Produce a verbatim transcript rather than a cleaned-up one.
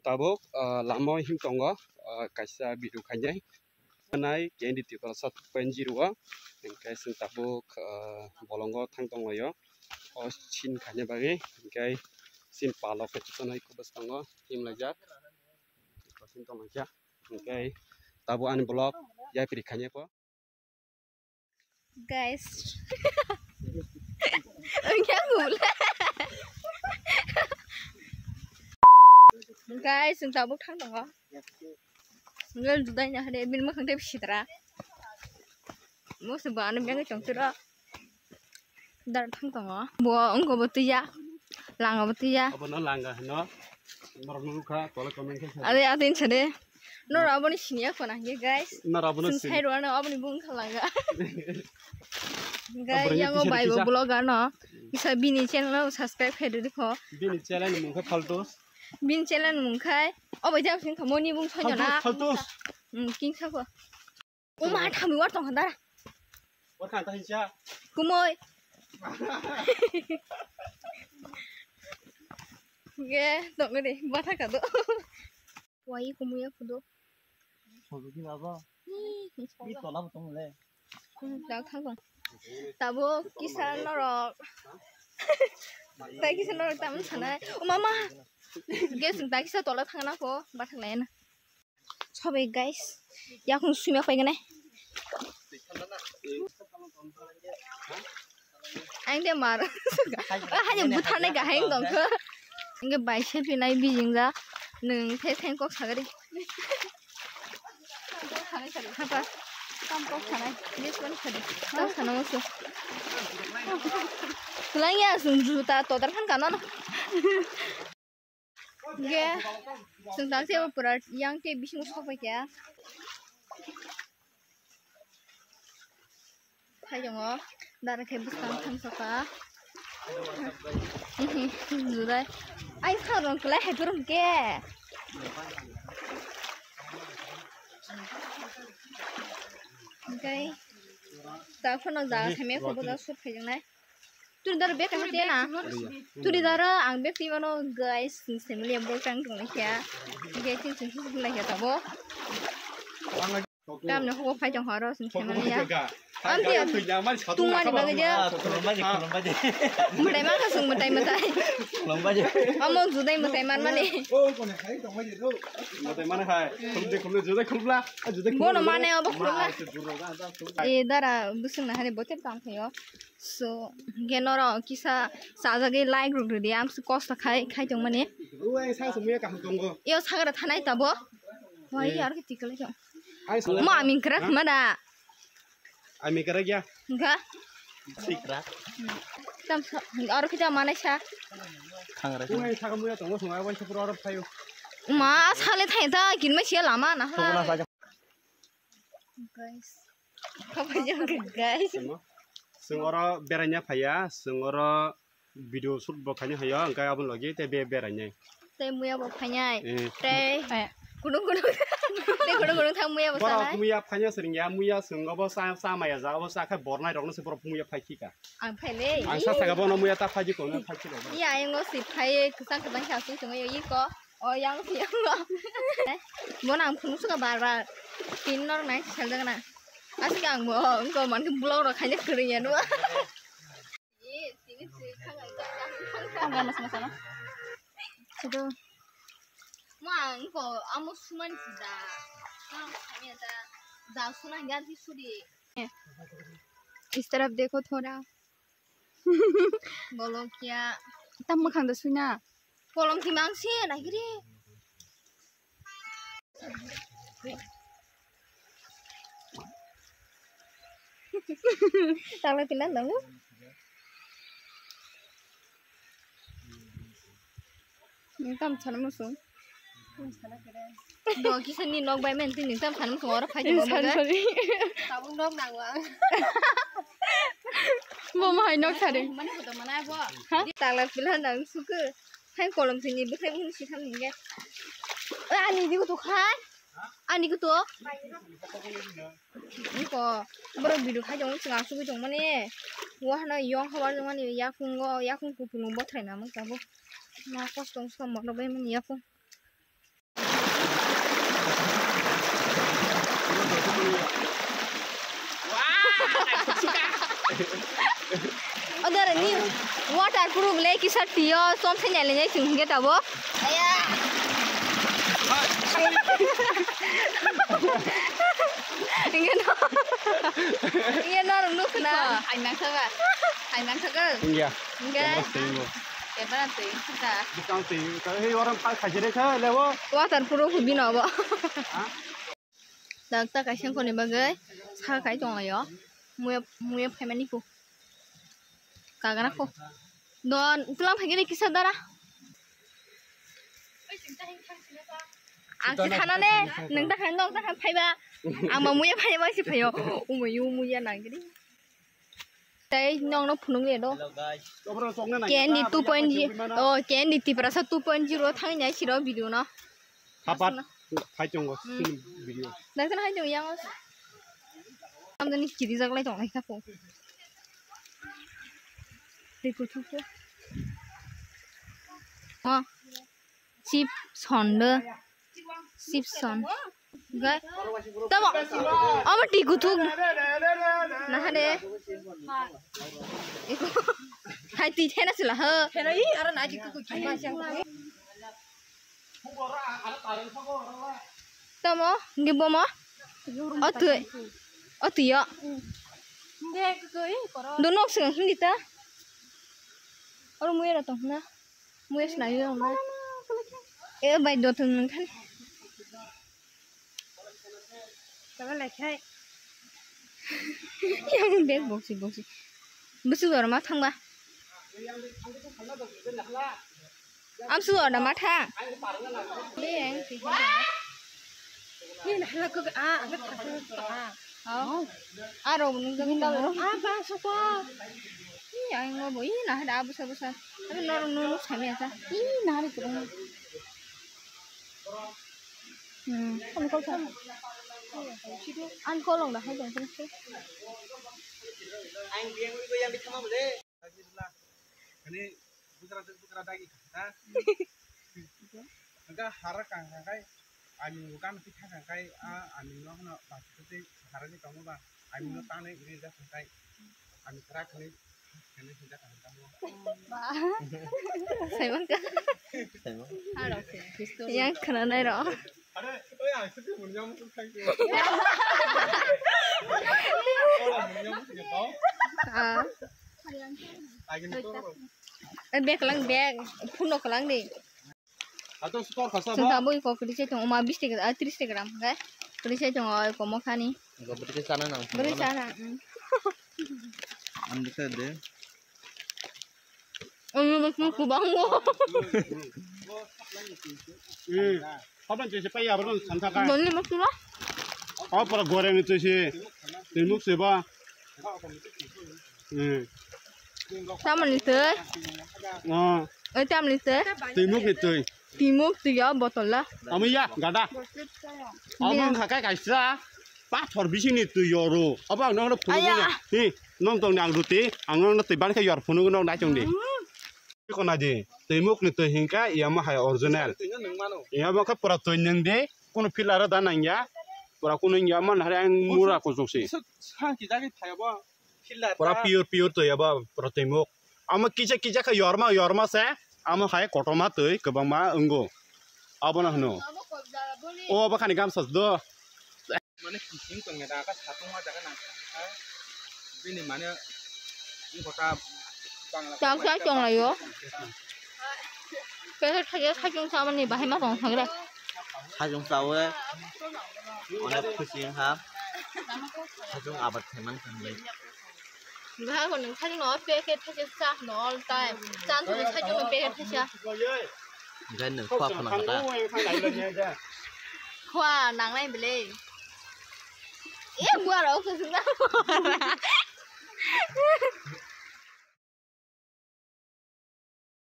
Tabuk, ah, lama o him tongo, ah, kaisa video khainai. Nai K N D Tiprasa two point zero o. Hingke chwng tabuk, ah, bolongo thang tonglaio. O sin khaina bagwi, hingke sin palok khe chwng hai kubus tongo, him laijak. Sin tonglaijak. Hingke tabuk ani vlog yapri khaina po. Guys. Wngkhe ang bule. Guys, chwng tabuk thang tongo. Wngkhe judai na hade, bini mwkhang tei bisitra. Mo se bo ano bengwi tongtwiro. Dar thang tongo. Bo wngkha bo twiya. Langa bo twiya. Abono langa hino. Norok nukha, tole comment khe. Ade, ade, insa de. Noro aboni siniya khona hingke, guys. Noro abono chwng sini. Sai rwano aboni bung khalanga. Guys, aboni yango kisa bai bo kisa. Vlogger no. Kisa bini channel no subscribe khe rwdi kho. Bini channel ni mung khe Faltus. Bini channel ni mung khai. O bai jang sing kha moni bung sonyo na. Faltus, Faltus. Hmm, king sa kho. Uma thami war tong khandara. War khan ta hinsa. Kumoi. Ge, tong ni, batha ka do. Wai kumui ya kudo. Sodo ki baba. Ni, ni sodo. Tola botong le. Hmm, tak thang tong. Tabo kisa norok. Tai kisa norok tam sanai. O mama. Ge sing tai kisa tola thang na ko, batha lai na. Sobe guys, yakung swima paigane. Ang de mar. Hanya butharnai gaheng dongkho. Angke bai se pinai bijing ja. Nung the theng kok sagari. Hapa. Tam kok sanai. This one khadi. Tam sana musu. Tulang ya sung juta totar khan kano. Ge, chwng tang se pura yang te bisingo sok pai kha. Phai tongo, dara khe bwskang thang soka. Jurai. Ai, sa rong kwlai hai phuru hwnkhe. Hwnkhe, ta phano jaga khaimya kho boda sut phai tongnai. Turi daro bag kama tiya na. Turi daro ang bag tiya mano guys, ni family yang bol kang tong kya. Ge tin tin suk lai kya tabo. Tam no ho phai jong horo sin family ya. Am tiya. Tung mani bagi ja. Khulumbaji, khulumbaji. Matai ma ka sung matai matai. Khulumbaji. Amo judai matai man mani. Matai mana hai. Khulumde khulumde judai khulumla. Judai khulumla. Bono mane abo khulumla. E dara busung na hani bote tang phayo. So, hingke norok kisa chajagwi like rok rwdi, ang se kosto khai, khai tongmani. O, ang sang sumui kaham tongo. Yo sagra thanai tabo. Wai, eh, aro kiti kalai tong. Ang sumui. Ma, aming krak ma da. Aming krak ya. Hingka. Sikra. Tam sa, aro kita mana sa? Khangra. O, ang saga muya tongo, sumui wai sepuro aro phayo. Ma, sale thai ta, kin ma sia lama na ha. Guys. Guys. Chwng oro beraina phaiya, chwng oro video shoot bo khaina haiya, hwnkhe aboni logi tei be berainai. Tei muya bo phainai. Eh. Tei kunu kunu. Tei kunu kunu thang muya bo sanai. Borok muya phaina swrwngya, muya chwng obo cha, cha maya jaga bo cha khe bornai rokno se borok muya phai khika. Ang phaile. Ang sa saka bono muya ta phaji kono phai khika. Iya, ayang o si phai kwchang kwchang khe aswk tongo yo iko. O yang si yang o. Bono ang phunuk suka bar bar. Tin nor nai sel jaga na. Aswk ang bo, engko man khe vlog rok khaina kwrwngya no. Tanggal mas mas ano. Sudo. Mo ang ko amo suman sida. Ang khaina da. Da sunan ganti sudi. इस तरफ देखो थोड़ा। Bolong kia. Tam mwkhang da suina. Kolom ti mang si na giri. Tangla pina nangu. Tam chana musung. Do kisa ni nok bai men tin tam san mo ora phai mo. Sorry. Tabuk nok nang wa. Bo mo hai nok sari. Mane ko to mana bo. Ha? Tala pila nang suku. Hai kolom sini bwkhai mun si tham ninge. Ani di ko to khai. Ani ko to. Ko boro bidu khai jong singa suku jong mane. Wa hana yong habar jong mane yakung go yakung kupulung bothrai na mo tabo. Ma kostong som mo bai mane yakung. Odor ni waterproof le kisa tio som se nyale nyai sing hingke tabo. Aya. Hingke no. Hingke no nuk na. Hai nang saka. Hai nang saka. Iya. Hingke. Camera twi. Camera twi. Bukang twi. Hei orang pa khajere kha lewo. Waterproof bino bo. Ha? Dak ta kaisa koni bagwi sa kai tong laio. Muya, muya phaimani ko. Kagana ko. Don tulang phaikhe kisa dara. Ang si thana ne, nang ta khan, nang ta khan phaiba. Ang ma muya phaiba si phaio. Umuyu muya nang gidi. Tei nokno phunuk le do. K N D two point zero, oh, K N D Tiprasa two point zero thang nai siro video no. Hapat hai chongo sini video. Daktan hai chong yang. Amdani chiri jak lai tong lai kha po. Tei kuthuk ko. Oh. Chip son de. Chip son. Gai. Tamo. Omo ti kuthuk. Nahare. Hai ti thena sila ho. Thena i ara na ji kuku ki ma siang. Tamo. Ngi bomo. Otu. Otu yo. Nge kuku i koro. Donok sing hindi ta. Oro muya ra tong na. Muya swnamwi rwngna. E bai dotong nungkha. Tama laikhai. Yang bag boksi boksi. Busu dor ma thangba. Amsu dor ma thang. Ni nahla ko a ang thangna. Aro nung jang ta. A ba soko. Ih, ang ngo bo ih nahar da busa busa. Tapi nor nung nung sami asa. Ih, nahar ko. Hmm, ang kol sa. Ang kol long da hai jang. Ang biang wi yang di thama bole. Ani bukra bukra dagi kha. Hingke hara kang kang kai, ani bukan pi kha kang kai, a ani no hano bachite hara ni tongo ba, ani no tane iri ja kang kai, ani kra khani khani hinja kang kang. Ba. Saimon ka. Saimon. Haro ke. Yang khana nai ro. Are, oi ang sete mun yang mun kang ke. Ora mun yang mun ke to. Ah. Agini to. Eh, bag lang, bag. Phone no kalang de. Ato store khasa. Sengka ba. Boi ko kri se tong ma bis taka, ah, tris taka gram, okay? Kri se tong oi ko mo khani. Go bri sana nang. Bri sana. Am bisa de. Ang mo mo kubang mo. Hmm. Kapan cuci payah baru santakan. Bani mo kula. Oh, para goreng itu sih. Timuk sih ba. Hmm. Tamoni twi? Oh. Oi, tamoni twi? Timuk ni twi. Timuk twi ya botol la. Ami ya, gada. Amo wngkha kai kaisa. Pathor bising ni twi yoro. Abo ang nokno phunuk. Aya. Hi, nong tong ni ang ruti. Ang nokno twi ban khe yor phunuk nong nai chong di. Hmm. Kona di. Timuk ni twi hingka yamo hai original. Yamo khe pura twi nung di. Kuno filter da nang ya. Pura kuno ya man hari ang mura kusuk si. Sa ki jagi thaya bo. Pura pure, pure twi abo pura twi muk. Amo kisa kisa khe yorma, yorma se, amo hai kotorma twi kwbangma wngo. Abono hwno. O abo khani gamsa do. Mane kising tong ya da ka satung ma jaga nang. Bini mane kota Bangla. Chak chak chong layo. Kaya thaya thajung samani bahai ma tong thagra. Thajung sawe. Onek khusi ha. Thajung abad kheman khanglai. Bahai ko nung thajung no packet thajung sa no all time. Chan tu thajung no packet thajung. Gan nung khwa khna kata. Khwa nang nai bele. E buar ok sung na.